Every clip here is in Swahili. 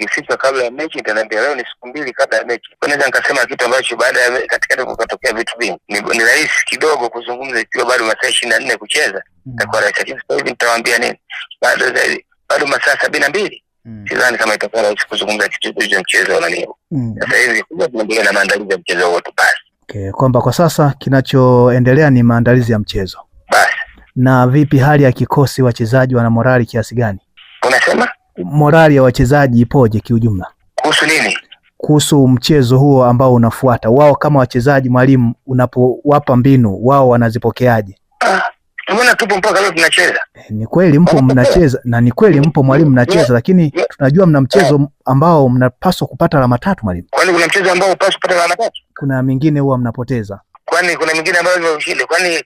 Ikifika kabla ya mechi nitaniambia leo ni siku 2 kabla ya mechi. Kwa naweza nikasema kitu ambacho baada ya katikati kukatokea vitu vingi. Ni rahisi kidogo kuzungumza ikiwa bado masaa 24 kucheza. Itakuwa rahisi, lakini sasa hivi nitawaambia nini? Bado zaidi, bado masaa 72. Sidhani kama itakuwa rahisi kuzungumza kitu hicho mchezo na nini. Sasa hivi kubwa tunaendelea na maandalizi ya mchezo wote basi. Okay, kwamba kwa sasa kinachoendelea ni maandalizi ya mchezo. Basi. Na vipi hali ya kikosi, wachezaji wana morali kiasi gani? Unasema? Morali ya wachezaji ipoje kiujumla? Kuhusu nini? Kuhusu mchezo huo ambao unafuata. Wao kama wachezaji, mwalimu, unapowapa mbinu wao wanazipokeaje? Tumeona tupo mpaka leo tunacheza. Ni kweli mpo mnacheza, na ni kweli mpo mwalimu mnacheza, lakini tunajua mna mchezo ambao mnapaswa kupata alama 3 mwalimu. Kwani kuna mchezo ambao unapaswa kupata alama 3? Kuna mingine huwa mnapoteza. Kwani kuna mingine ambayo ni ushindi? Kwani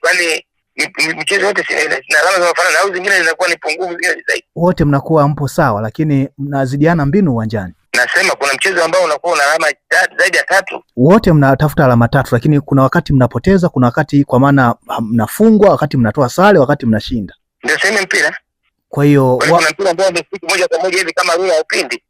michezo yote na alama zinafanana au zingine zinakuwa ni pungufu, zingine ni zaidi? Wote mnakuwa mpo sawa, lakini mnazidiana mbinu uwanjani. Nasema kuna mchezo ambao unakuwa una alama zaidi ya 3. Wote mnatafuta alama 3, lakini kuna wakati mnapoteza, kuna wakati kwa maana mnafungwa, wakati mnatoa sare, wakati mnashinda. Ndio sema mpira. Kwa hiyo kuna mpira ambao umefika moja kwa moja hivi kama rula au pindi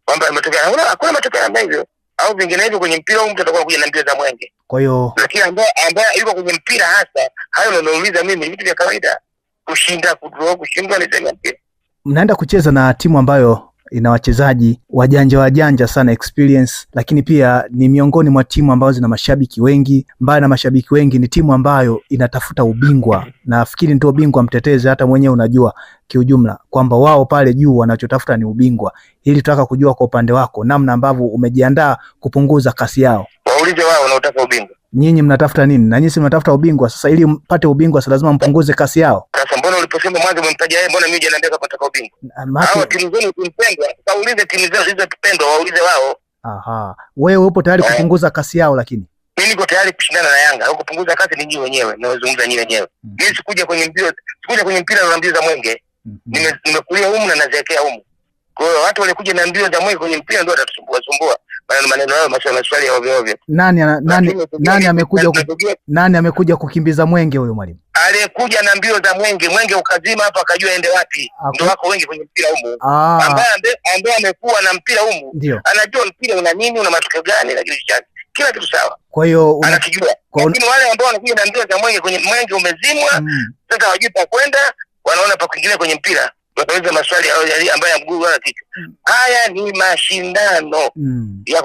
kwamba imetokea. Hakuna matokeo namna hivyo. Au vinginevyo kwenye mpira huu mtu atakuwa anakuja na mbio za mwenge. Kwa hiyo lakini ambaye yuko kwenye mpira hasa, hayo ndio unauliza mimi, vitu vya kawaida. Kushinda, kudraw, kushindwa ni sema mpira. Mnaenda kucheza na timu ambayo ina wachezaji wajanja wajanja sana, experience, lakini pia ni miongoni mwa timu ambazo zina mashabiki wengi. Mbali na mashabiki wengi, ni timu ambayo inatafuta ubingwa. Nafikiri ndio bingwa mtetezi, hata mwenyewe unajua kiujumla kwamba wao pale juu wanachotafuta ni ubingwa. Ili tutaka kujua kwa upande wako namna ambavyo umejiandaa kupunguza kasi yao. Waulize wao wanaotaka ubingwa. Nyinyi mnatafuta nini? Na nyinyi si mnatafuta ubingwa. Sasa ili mpate ubingwa, si lazima mpunguze kasi yao. Sasa mbona uliposema mwanzo umemtaja yeye, mbona mimi hujaniambia kama nataka ubingwa? Hao timu zenu zilizopendwa, kaulize timu zenu zilizopendwa, waulize wao. Aha. Wewe upo tayari kupunguza kasi yao lakini? Mimi niko tayari kushindana na Yanga. Huko kupunguza kasi ni nyinyi wenyewe, nawazungumza nyinyi wenyewe. Mimi sikuja kwenye mbio, sikuja kwenye mpira na mbio za mwenge. Nimekulia humu na nazeekea humu. Kwa hiyo watu walikuja na mbio za mwenge kwenye mpira ndio watatusumbua sumbua. Maneno hayo maswali ya ovyo ovyo. Nani amekuja kukimbiza mwenge huyo mwalimu? Aliyekuja na mbio za mwenge, mwenge ukazima hapa akajua aende wapi. Ndio wako wengi kwenye mpira humu. Ambaye amekuwa na mpira humu, anajua mpira una nini, una matokeo gani na kitu chake. Kila kitu sawa. Kwa hiyo anakijua. Lakini wale ambao wanakuja na mbio za mwenge kwenye mwenge umezimwa, sasa hawajui pa kwenda, wanaona pa kuingilia kwenye mpira. Watauliza maswali ambayo ya mguu wala kichwa. Haya ni mashindano ya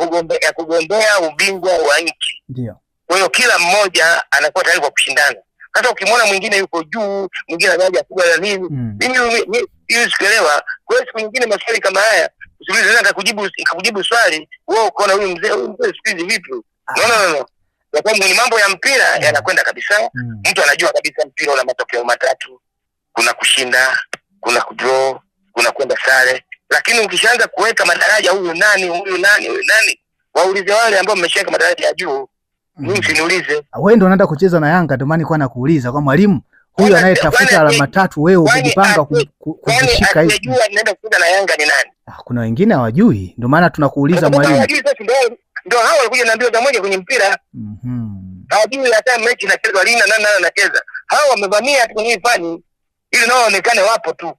kugombea ubingwa wa nchi. Ndio. Kwa hiyo kila mmoja anakuwa tayari kwa kushindana. Hata ukimwona mwingine yuko juu, mwingine anaja kubwa na nini. Mimi hiyo sikuelewa. Kwa hiyo siku nyingine maswali kama haya, usiulize nani nikakujibu swali, wewe ukaona huyu mzee, huyu mzee siku hizi vipi? No, no, no, no. Kwa sababu ni mambo ya mpira yanakwenda kabisa. Mtu anajua kabisa mpira una matokeo 3. Kuna kushinda, kuna kudraw, kuna kwenda sare. Lakini ukishaanza kuweka madaraja, huyu nani, huyu nani, huyu nani, waulize wale ambao mmeshaweka madaraja ya juu. Mimi usiniulize. Wewe ndio unaenda kucheza na Yanga, ndio maana nilikuwa nakuuliza kwa mwalimu huyu anayetafuta alama 3, wewe umejipanga kuzishika hizi. Asiyejua ninaenda kucheza na Yanga ni nani? Kuna wengine hawajui, ndio maana tunakuuliza mwalimu. Hawajui, sasa ndio hao walikuja na mbio za mwenge kwenye mpira. Hawajui hata mechi inachezwa lini na nani nani anacheza. Hao wamevamia tu kwenye fani ili nao waonekane wapo tu.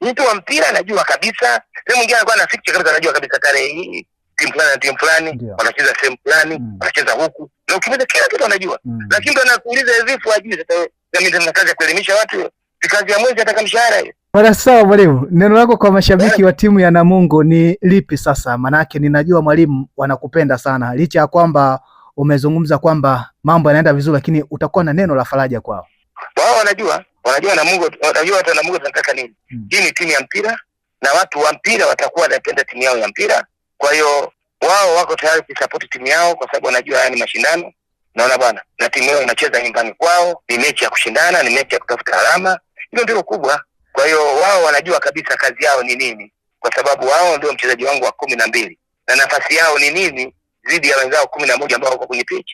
Mtu wa mpira anajua kabisa. Sehemu mwingine anakuwa na fikra kabisa, anajua kabisa tarehe hii timu fulani na timu fulani wanacheza sehemu fulani, wanacheza huku. Na ukimaliza kila kitu anajua. Lakini mtu anakuuliza hivi hajui. Sasa wewe, na mimi nina kazi ya kuelimisha watu. Ni kazi ya mwezi ataka mshahara hiyo. Bwana sawa mwalimu, neno lako kwa mashabiki wa timu ya Namungo ni lipi sasa? Manake ninajua mwalimu wanakupenda sana. Licha ya kwamba umezungumza kwamba mambo yanaenda vizuri, lakini utakuwa na neno la faraja kwao. Wao wanajua Namungo, wanajua watu wa Namungo tunataka nini. Hii ni timu ya mpira na watu wa mpira watakuwa wanapenda timu yao ya mpira. Kwa hiyo wao wako tayari kusupport timu yao kwa sababu wanajua haya ni mashindano. Naona bwana, na timu yao inacheza nyumbani kwao, ni mechi ya kushindana, ni mechi ya kutafuta alama. Hilo ndilo kubwa. Kwa hiyo wao wanajua kabisa kazi yao ni nini, kwa sababu wao ndio mchezaji wangu wa 12 na nafasi yao ni nini dhidi ya wenzao 11 ambao wako kwenye pitch.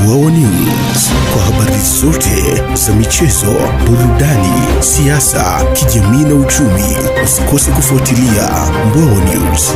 Mbwawa News, kwa habari zote za michezo, burudani, siasa, kijamii na uchumi. Usikose kufuatilia Mbwawa News.